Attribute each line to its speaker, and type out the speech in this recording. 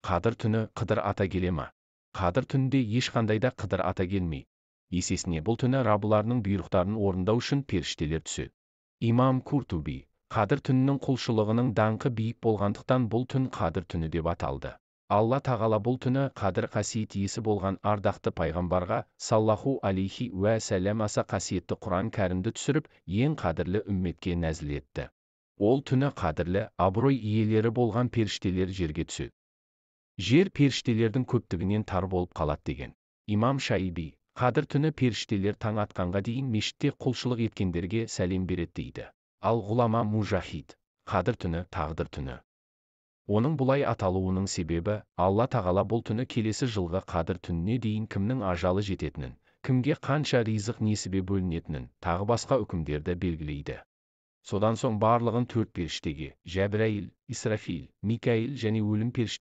Speaker 1: Қадыр түні Қыдыр ата келе ма? Қадыр түнінде ешқандай да Қыдыр ата келмейді. Есесіне бұл түні Раббыларының бұйрықтарын орындау үшін періштелер түседі. Имам Куртуби: Қадыр түнінің құлшылығының даңқы биік болғандықтан, бұл түн Қадыр түні деп аталды. Алла Тағала бұл түні қадір қасиет иесі болған ардақты пайғамбарға, саллаху алейхи уә сәлем, аса қасиетті Құран Кәрімді түсіріп, ең қадірлі үмметке нәзіл етті. Ол түні қадірлі абырой иелері болған періштелер жерге түседі. Жер періштелердің көптігінен тар болып қалады, деген. Имам Шаиби: Қадір түні періштелер таң атқанға дейін мешітте құлшылық еткендерге сәлем береді, дейді. Ал ғұлама Мужахид: Қадір түні – тағдыр түні. Оның бұлай аталуының себебі, Алла Тағала бұл түні келесі жылғы Қадір түніне дейін кімнің ажалы жететінін, кімге қанша ризық несібе бөлінетінін, тағы басқа үкімдерді белгілейді. Содан соң барлығын төрт періштеге, Жәбірәйіл, Исрафил, Микаил және өлім періштесіне.